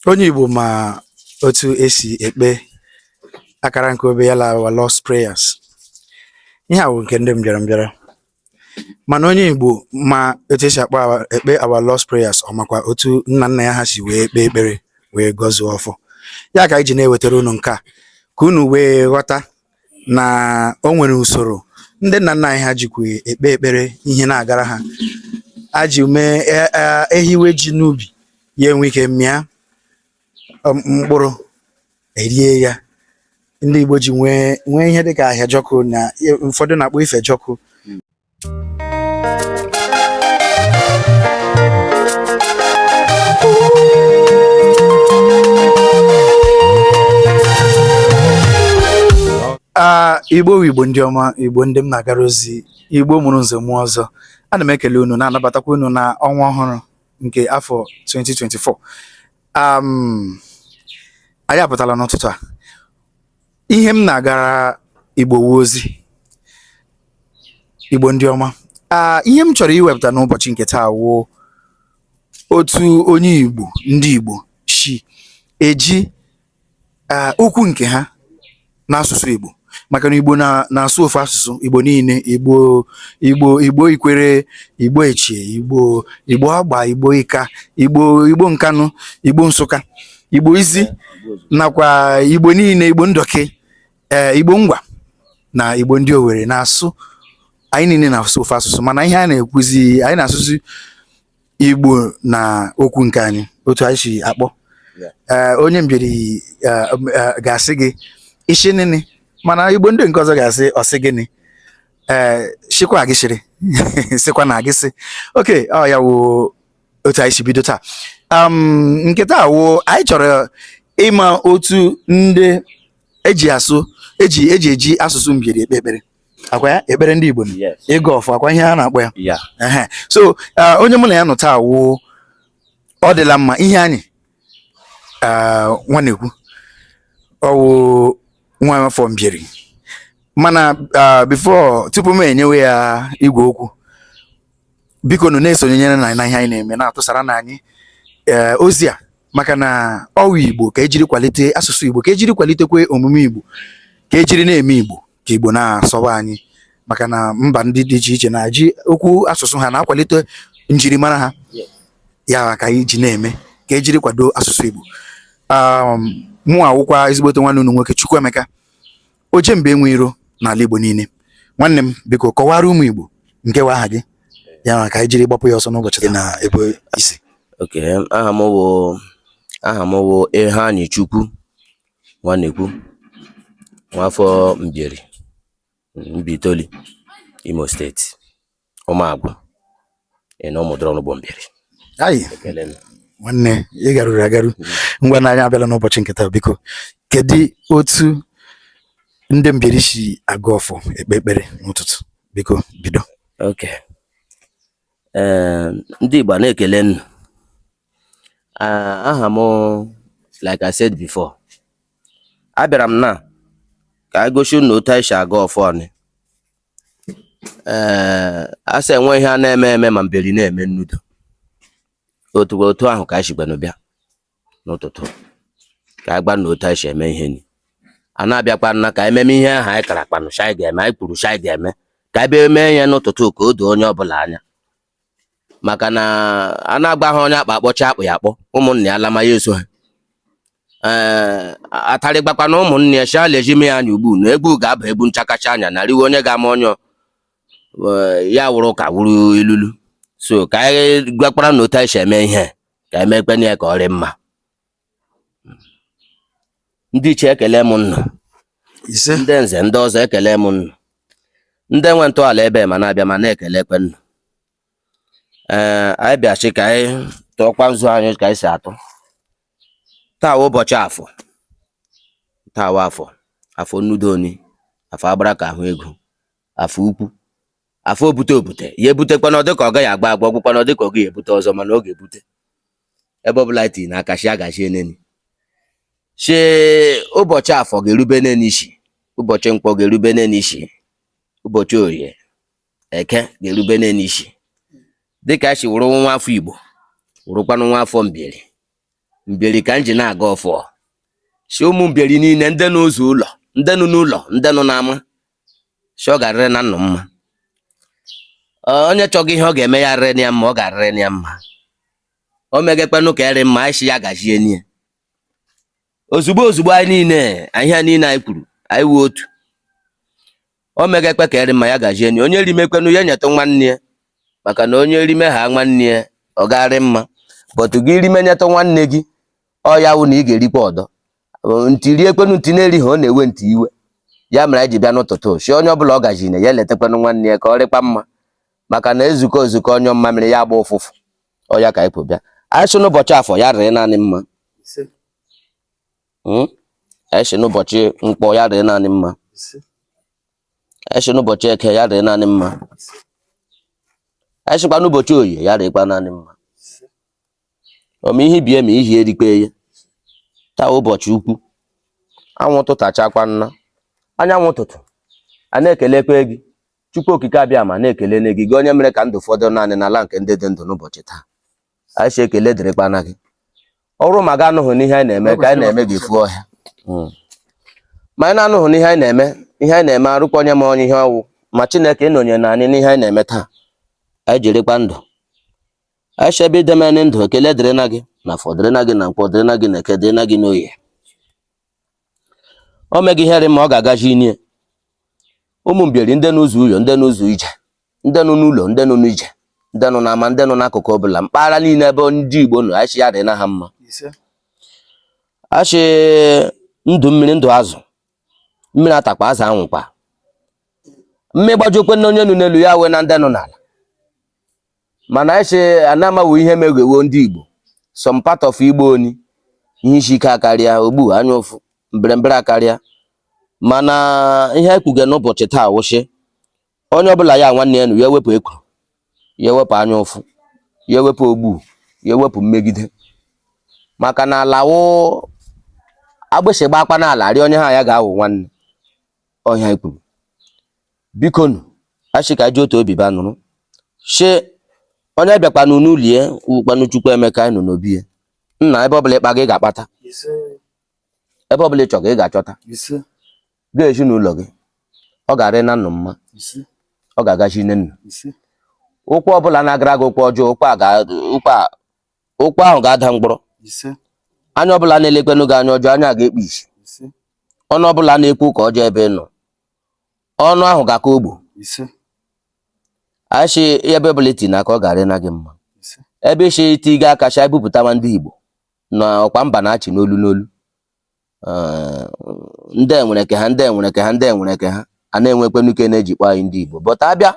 Onye Igbo ma otu esi ekpe akara nke obe ya la our Lord's prayers. Ihe a wụ nke ndị mbịara mbịara, mana onye Igbo ma otu esi akpọ ekpe our Lord's prayers, ọ makwa otu nna nna ya ha si wee kpee ekpere wee gọzie ọfọ ya. Ka anyị ji na-ewetara unu nke a ka unu wee ghọta na o nwere usoro ndị nna nna anyị ha jikwa ekpe ekpere ihe na-agara ha a ji mee ehiwe ji n'ubi ya enwe ike mịa mkpụrụ erie ya. Ndị Igbo ji nwee ihe dịka ahịajọkụ na ụfọdụ na-akpọ ifejọkụ. A Igbo wụ Igbo ndị ọma, Igbo ndị m na-agara ozi, Igbo mụrụ nze mụọ ọzọ, ana m ekele unu, na-anabatakwa unu na ọnwa ọhụrụ nke afọ 2024. Anyị apụtala n'ụtụtụ a. Ihe m na-agara Igbo wu ozi Igbo ndị ọma. A ihe m chọrọ iwepụta n'ụbọchị nke taa wụ otu onye Igbo, ndị Igbo si eji okwu nke ha n'asụsụ Igbo, maka na Igbo na-asụ ofu asụsụ. Igbo niile, Igbo Igbo Igbo Ikwere, Igbo Echie, Igbo Igbo Agba, Igbo Ika, Igbo Igbo Nkanụ, Igbo Nsụka, Igbo Izi, nakwa Igbo niile, Igbo Ndọkị, ee, Igbo Ngwa na Igbo ndị Owere na-asụ. Anyị niile na-asụ ofu asụsụ, mana ihe a na-ekwuzi, anyị na-asụzi Igbo na okwu nke anyị, otu anyị si akpọ. Ee, onye Mbieri ga-asị gị ishi nịnị, mana Igbo ndị nke ọzọ ga-asị ọsị gịnị, ee, shikwa gị shiri sịkwa na gị sị. Okay, ọ ya wụ otu anyị si bido taa. Nke taa wụ anyị chọrọ ịma otu ndị eji asụ eji eji eji asụsụ Mbieri ekpe ekpere, akwa ya ekpere ndị Igbo, ịgọ ọfọ, akwa ihe a na-akpọ ya. Ehe. So onye mụ na ya nọ taa wụ ọ dịla mma ihe anyị nwa na-ekwu, ọ wụ nwa afọ Mbieri. Mana before, tupu m enyewe ya igwe okwu, biko nụ na-esonyere na ihe anyị na-eme, na-atụsara na anyị ozi a, maka na ọwụ Igbo ka ejiri kwalite asụsụ Igbo, ka ejiri kwalitekwe omume Igbo, ka ejiri na-eme Igbo ka Igbo na-asọwa anyị, maka na mba ndị dị iche iche na-eji okwu asụsụ ha na-akwalite njirimara ha. Ya ka anyị ji na-eme ka ejiri kwado asụsụ Igbo. Mụ awụkwa ezigbote nwanne unu nwoke, Chukwuemeka Ojemba enwe iro n'ala Igbo niile. Nwanne m, biko kọwara ụmụ Igbo nke wa aha gị, ya ka anyị jiri gbapụ ya ọsọ n'ụbọchị taa na ebe isi. Okay, aha m wụ Iheanyichukwu Nwanekwu, nwafọ Mbieri, Mbaitoli, Imo Steeti, Ụmụagwụ, na Ụmụdọrọnụgbọ Mbieri. Ayi. Ekele m. Nwanne, ị garuru agaru. Ngwa, na anyị abịala n'ụbọchị nke taa. Biko, kedu otu ndị Mbieri si agụ ọfọ, ekpe ekpere n'ụtụtụ? Biko bido. Okay. Ee, ndị Igbo na-ekele nnu. Aha m, like I said before, abịara m na ka anyị gosi unu otu anyị si aga ọfọ anyị. Ee, a sị enwe ihe a na-eme eme ma Mbieri na-eme nnudo. Otu otu ahụ ka anyị sikwanụ bịa n'ụtụtụ ka anyị gwa na otu anyị si eme ihe ni. A na-abịakwa na ka anyị meme ihe ahụ anyị kara akpanụ sị anyị ga-eme, anyị kwuru sị anyị ga-eme, ka anyị bịa mee ya n'ụtụtụ ka o doo onye ọbụla anya, maka na a na-agba ha onye akpa akpọcha akpụ ya akpọ ụmụnne ya lama ya eso ha. Ee, atarịgbakwa na ụmụnne ya si ala ejime ya anya ugbu na egwu ga-aba egwu nchakacha anya na riwe onye ga-ama onye ya wụrụ ka wụrụ ilulu. So ka anyị gwakwara na otu anyị si eme ihe ka anyị mekpe ya ka ọ dị mma. Ndị ichie, ekele m nnụ. Ise. Ndị nze, ndị ọzọ, ekele m nnụ. Ndị nwe ntọala ebe ma na-abịa ma na-ekele ekwe nnụ. Ee, anyị bịachi ka anyị tụọkwa nzu anyị ka anyị si atụ. Taa wụ ụbọchị afọ. Taa wụ afọ, afọ nnudoni, afọ agbara ka ahụ ego, afọ ukwu, afọ obute obute ya ebutekwana. Ọ dịka ọ gaghị agba agba ọgwụkwana, ọ dịka ọ gaghị ebute ọzọ, mana ọ ga-ebute. Ebe ọbụla anyị tinye n'aka shi agachi eneni shi. Ụbọchị afọ ga-erube n'eni isi, ụbọchị nkwọ ga-erube n'eni isi, ụbọchị orie, eke ga-erube n'eni isi. Dịka anyị si wụrụ nwa afọ Igbo, wụrụkwanụ nwa afọ Mbieri. Mbieri ka m ji na-agọ ọfọ si ụmụ Mbieri niile ndị n'ụzọ ụlọ, ndị nọ n'ụlọ, ndị nọ n'ama, si ọ ga-arịrị na nnụ mma. Onye chọghị ihe ọ ga-eme ya arịrị ya mma, ọ ga-arịrị ya mma. O megekwenụ ka eri mma, anyị si ya gazie nie. Ozugbo ozugbo anyị niile, ihe niile anyị kwuru, anyị wụ otu. O megekwe ka eri mma, ya gazie nie. Onye rimekwenụ ya nyetụ nwanne ya, maka na onye rime ha nwanne ya, ọ ga-arị mma. But gị rime nyetụ nwanne gị, ọ ya wụ na ị ga-erikwa ọdọ. Ntị riekwenu ntị na-erighị, ọ na-ewe ntị iwe. Ya mere anyị ji bịa n'ụtụtụ si onye ọbụla ọ gaziri ya eletakwanụ nwanne ya ka ọ rịkwa mma, maka na ezukọ ozukọ onye mmamịrị ya agba ụfụfụ. Ọ ya ka anyị pụ bịa. Anyị sị n'ụbọchị afọ ya rịrị naanị mma. Anyị sị n'ụbọchị nkwọ ya rịrị naanị mma. Anyị sị n'ụbọchị eke ya rịrị naanị mma. Anyị sịkwa n'ụbọchị oye ya rịrịkwa naanị mma. Ọma ihe bie ma ihe erikpe ya. Taa ụbọchị ukwu, anwụ tụtachakwa nna anyanwụ ụtụtụ, a na-ekelekwe gị Chukwu Okike Abịama, na-ekele gị, gị onye mere ka ndụ fọdụ naanị n'ala nke ndị dị ndụ n'ụbọchị taa. Anyị si ekele dịrịkwana gị. Ọrụ ma ga anụghị n'ihe anyị na-eme ka anyị na-eme gị fuo ọhịa. Ma anyị na-anụghị n'ihe anyị na-eme, ihe anyị na-eme arụkwa onye ma onye ihe ọwụ ma Chineke ịnọnye na anyị n'ihe anyị na-eme taa, anyị jirikwa ndụ anyị si ebe idemeni ndụ. Ekele dịrị na gị na afọ, dịrị na gị na nkwọ, dịrị na gị na eke, dịrị na gị n'oye. O meghị ihe rị ma ọ ga-agaji nie. Ụmụ Mbieri, ndị n'ụzọ ụyọ, ndị n'ụzọ ije, ndị nọ n'ụlọ, ndị nọ n'ije, ndị nọ n'ama, ndị nọ n'akụkụ ọbụla, mpaghara niile ebe ndị Igbo nọ, anyị sị ya dị na ha mma. Achị ndụ mmiri, ndụ azụ, mmiri atakwa, azụ anwụkwa. Mme gbajokwe na onye nọ n'elu ya wee na ndị nọ n'ala. Mana anyị sị anamawo ihe meghewo ndị Igbo, some part of Igbo oni ihe isi ike akarịa, ogbu anya ụfụ, mberembere akarịa. Mana ihe anyị kwuge n'ụbọchị taa wụsị onye ọbụla ya nwanne ya nụ, ya ewepụ ekworo, ya ewepụ anya ụfụ, ya ewepụ ogbu, ya ewepụ mmegide, maka na ala wụ agbịsị gbakwa n'ala rịọ onye ha ya ga-awụ nwanne. Ọhịa anyị kwuru, biko nụ, achị ka ji otu obi ba nụrụ shi onye bịakwanụ n'ụlọ ya wụkwanụ Chukwu Emeka. Anyị nọ n'obi ya nna, ebe ọbụla ịkpa gị ga-akpata, ebe ọbụla ị chọga ị ga-achọta. Gị ezinụlọ gị, ọ ga-arị na nnụ mma, ọ ga-agachi nne nnu. Ụkwụ ọbụla na-agara gị ụkwụ ọjọọ, ụkwụ ahụ ga-ada mkpọrọ. Anya ọbụla na-elekwenụ gị anya ọjọọ, anya ga-ekpu isi. Ọnụ ọbụla na-ekwu ka ọjọọ ebe ị nọ, ọnụ ahụ ga-aka ogbo. Achị ebe ọbụla iti n'aka, ọ ga-arị na gị mma. Ebe isi iti gị aka cha ebupụtawa ndị Igbo na ọkwa mba na-achị n'olu n'olu. Ndị enwere ke ha, ndị enwere ke ha, ndị enwere ke ha, a na-enwekwanụ ike na-ejikwa anyị ndị Igbo. But abịa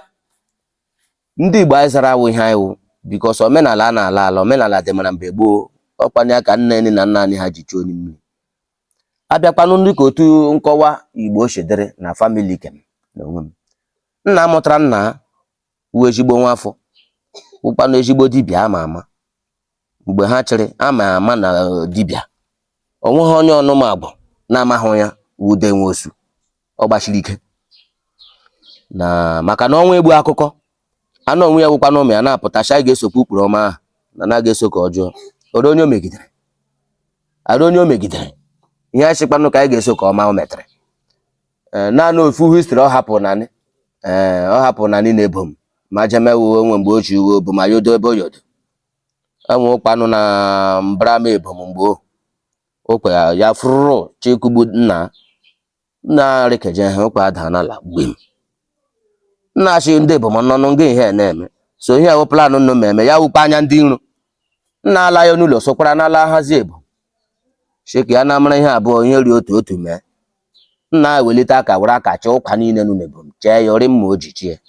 ndị Igbo anyị zara awụ ihe anyị wụ, because omenala a na-ala ala, omenala dị mara mgbe gboo. Ọkwanye ka nne anyị na nna anyị ha ji chụọ onye mmiri. Abịakwanụ ndị ka otu nkọwa Igbo si dịrị na family kem na onwe m, nna mụtara nna wụ ezigbo nwa afọ, wụkwanụ ezigbo dibịa ama ama mgbe ha chịrị ama ama na dibịa. Onweghị onye ọnụmagbo na-amaghị ya wude nwosu. Ọ gbachiri ike na maka na ọnwa egbu akụkọ anụ onwe ya wụkwa na ụmụ ya na-apụta sị anyị ga-esokwa ụkpụrụ ọma ahụ na na ga-eso ka ọjọọ ọrụ onye o megidere arụ onye o megidere ihe anyị sịkwanụ ka anyị ga-eso ka ọma o metere. Ee, naanị ofu history ọ hapụ naanị, ee, ọ hapụ naanị na-ebo m ma jemewu onwe mgbe ochie uwe obo ma yodo ebe oyodo enwe ụkpanụ na mbara m ebo m mgbe okwe ya fụrụ chikugbu nna nna rikeje ha ụkwa ada n'ala gbim. Nna achị ndị ebo m nọnụ nga ihe na-eme so ihe awụ plan nnu ma eme ya wụkwa anya ndị iro. Nna ala ya n'ụlọ sokwara n'ala hazi ebo shiki ya na mara ihe abụọ ihe ri otu otu mee. Nna ewelite aka were aka chee ụkwa niile nụ n'ebo m chee ya ori mma o ji chie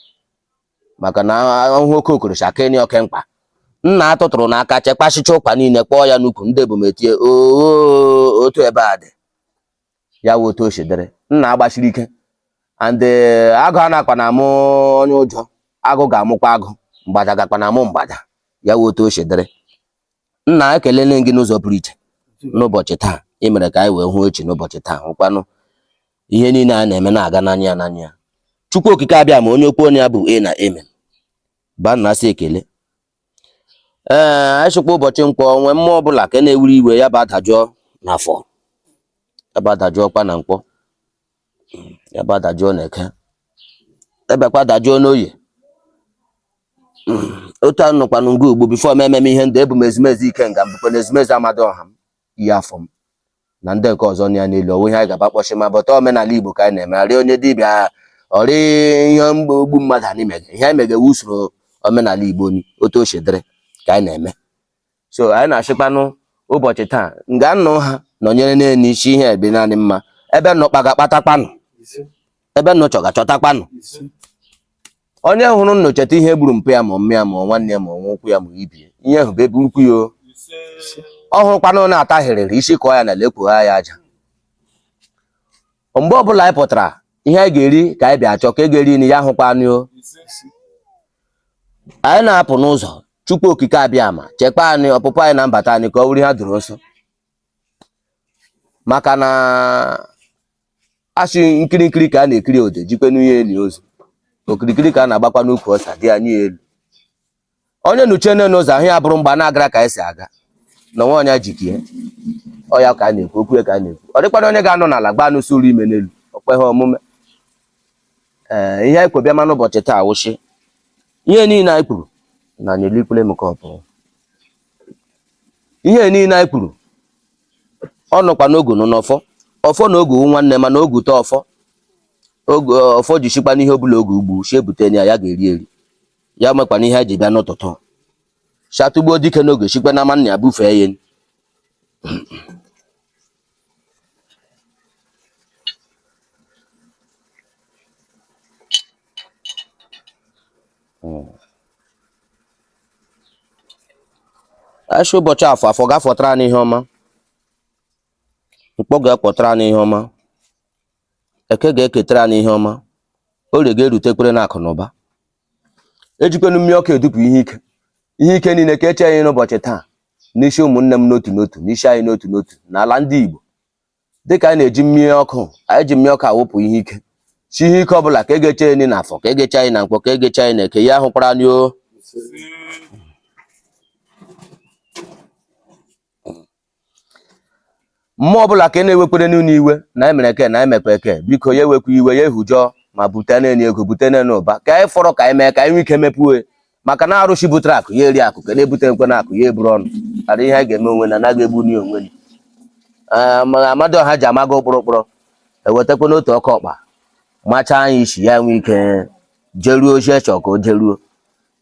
maka na ọhụ oke okorocha keni oke mkpa. Nna atụtụrụ n'aka chekwasịcha ụkwa niile kpọọ ya n'ukwu ndị ebom etie oo otu ebe a dị ya wụ otu o si dịrị. Nna agbachiri ike and agụ a na-akwa na amụ onye ụjọ, agụ ga-amụkwa agụ, mgbada gakwa na amụ mgbada. Ya wụ otu o si dịrị. Nna, ekelele gị n'ụzọ pụrụ iche n'ụbọchị taa. Ị mere ka anyị wee hụ echi n'ụbọchị taa, hụkwanụ ihe niile a na-eme na-aga n'anya ya n'anya ya. Chukwu Okike Abịa ma onye okwu onye ya bụ e na amen ba nna sị ekele. Ee, anyị sịkwa ụbọchị nkwọ nwee mmụọ ọbụla ka na-ewuri iwe ya bụ adajụọ na afọ, ya bụ adajụọ kwa na nkwọ, ya bụ adajụọ na eke, ya bịakwa adajụọ n'oye. Otu a nọkwanụ nga ugbu before m ememe ihe ndị ebu m ezumezu ikenga m bụkwa na ezumezu amadịọha m iyi afọ m na ndị nke ọzọ nọ ya n'elu ọwụ ihe anyị gaba kpọchi ma bọta omenala Igbo ka anyị na-eme arị onye dibịa ọrị ihe mgbe ogbu mmadụ anyị mege ihe anyị mege usoro omenala Igbo ni otu o si dịrị ka anyị na-eme. So anyị na-achịkwanụ ụbọchị taa nga nnụ ha nọnyere n'elu isi ihe ebe naanị mma ebe nnụ kpaga kpatakpanụ ebe nnụ chọga chọtakpanụ. Onye hụrụ nnụ cheta ihe gburu mpụ ya ma mme ya ma nwanne ya ma nwa ụkwụ ya ma ibie ihe ahụ bụ ebe ukwu ya o. Ọ hụrụkwanụ na-atahịrịrị isi kọọ ya na lekwugha ya aja. Mgbe ọbụla anyị pụtara ihe anyị ga-eri ka anyị bịa chọọ ka e ga-eri ni ya hụkwa anụ o. Anyị na-apụ n'ụzọ Chukwu okike abịama chekwa anyị ọpụpụ anyị na mbata anyị ka ọ wụrụ ihe doro nsọ, maka na asị nkiri nkiri ka a na-ekiri ode jikwe n'ihe eli ozu, okirikiri ka a na-agbakwa n'ukwu ọsa dị anyị elu. Onye nuchie nne n'ụzọ ahụ ya bụrụ mgbe a na-agara ka anyị si aga na nwa onye jikie ọ ya ka a na-ekwu okwu ya ka a na-ekwu. Ọ dịkwana onye ga-anọ n'ala gbaa n'usoro ime n'elu okweghị omume. Ee, ihe anyị kwebịa ma n'ụbọchị taa wụsị ihe niile anyị kwuru na anyị elikwele m ka ọ bụ ihe niile anyị kwuru ọ nọkwa n'ogu nọ n'ọfọ ọfọ na ogu nwanne mana ogu tọọ ọfọ ogu ọfọ jisikwa n'ihe ọbụla ogu ugbu si ebute ya ya ga-eri eri ya mekwa n'ihe anyị ji bịa n'ụtụtụ shatugbuo dike n'oge sikwa na nna ya bufee ya. Asị ụbọchị afọ afọ ga-afọtara anyị ihe ọma, nkwọ ga-akpọtara anyị ihe ọma, eke ga-eketara anyị ihe ọma, orie ga-erutekwere na akụ na ụba. Ejikwenu mmiri ọkụ edupụ ihe ike, ihe ike niile ka eche anyị n'ụbọchị taa n'isi ụmụnne m n'otu n'otu, n'isi anyị n'otu n'otu n'ala ndị Igbo. Dịka anyị na-eji mmiri ọkụ, anyị ji mmiri ọkụ awụpụ ihe ike, si ihe ike ọbụla ka e ga-eche anyị n'afọ, ka e ga-eche anyị na nkwọ, ka e ga-eche anyị na eke, ya hụkwara anyị o. Mmụọ ọbụla ka ị na-ewekwere n'ụlọ iwe na anyị mere eke na anyị mekwa eke, biko ya ewekwa iwe ya ehujọọ ma bute n'enye ego bute n'enye ụba ka anyị fọrọ ka anyị mee ka anyị nwee ike mepuo, maka na arụsị butere akụ ya eri akụ ka na-ebute nkwe na akụ ya eburu ọnụ ghara ihe anyị ga-eme onwe na anaghị egbu n'ihe onwe ni. Amadioha ji amaga ụkpụrụ ụkpụrụ ewetakwa n'otu ọkọ ọkpa machaa anyị isi ya nwee ike jeruo ozi echọ ka o jeruo.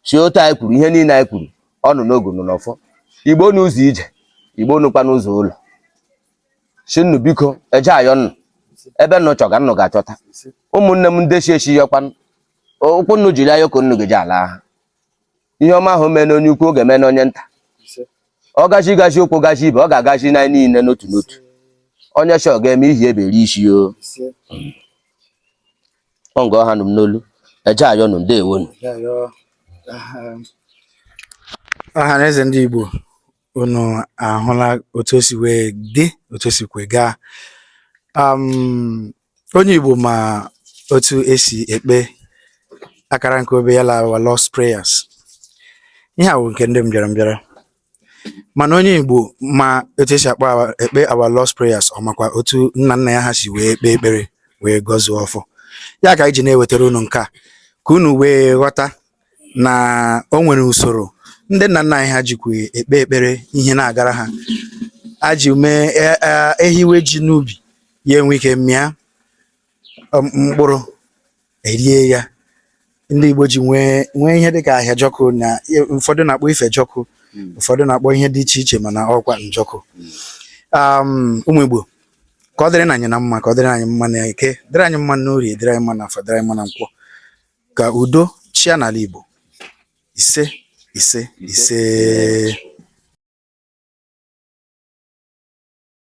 Si otu anyị kwuru ihe niile anyị kwuru ọnụ n'ogu nọ n'ọfọ Igbo n'ụzọ ije Igbo nụkwa n'ụzọ ụlọ si nnu biko eje ayọ nnụ ebe nnụ chọga nnụ ga-achọta. Ụmụnne m ndị si esi yọkwanụ ụkwụ nnu jiri ayọ ka nnu ga-eji ala ha. Ihe ọma ahụ mee n'onye ukwu ọ ga-eme n'onye nta, ọ gaji gaji ụkwụ gaji ibe ọ ga-agaji na anyị niile n'otu n'otu. Onye chọ ga-eme ihi ebe eri isi o ọ nga ọha nụ m n'olu eje ayọ nụ ndewonu. Ọha na eze ndị Igbo, unu ahụla otu o si wee dị, otu o si kwe gaa. Onye Igbo ma otu esi ekpe akara nke obe ya la our Lord's prayers. Ihe a bụ nke ndị mbịara mbịara, mana onye Igbo ma otu esi akpọ ekpe our Lord's prayers, ọ makwa otu nna nna ya ha si wee kpee ekpere wee gọzie ọfọ ya ka anyị ji na-ewetara unu nke a ka unu wee ghọta na o nwere usoro ndị nna nna anyị ha jikwa ekpe ekpere ihe na-agara ha a ji mee ehiwe ji n'ubi ya enwe ike mịa mkpụrụ erie ya. Ndị Igbo ji nwee ihe dịka ahịa jọkụ na ụfọdụ na-akpọ ife jọkụ, ụfọdụ na-akpọ ihe dị iche iche, mana ọkwa njọkụ. Ụmụ Igbo, ka ọ dịrị anyị na mma, ka ọ dịrị anyị mma na eke, dịrị anyị mma n'orie, dịrị anyị mma na afọ, dịrị anyị mma na nkwọ, ka udo chịa n'ala Igbo. Ise ise ise.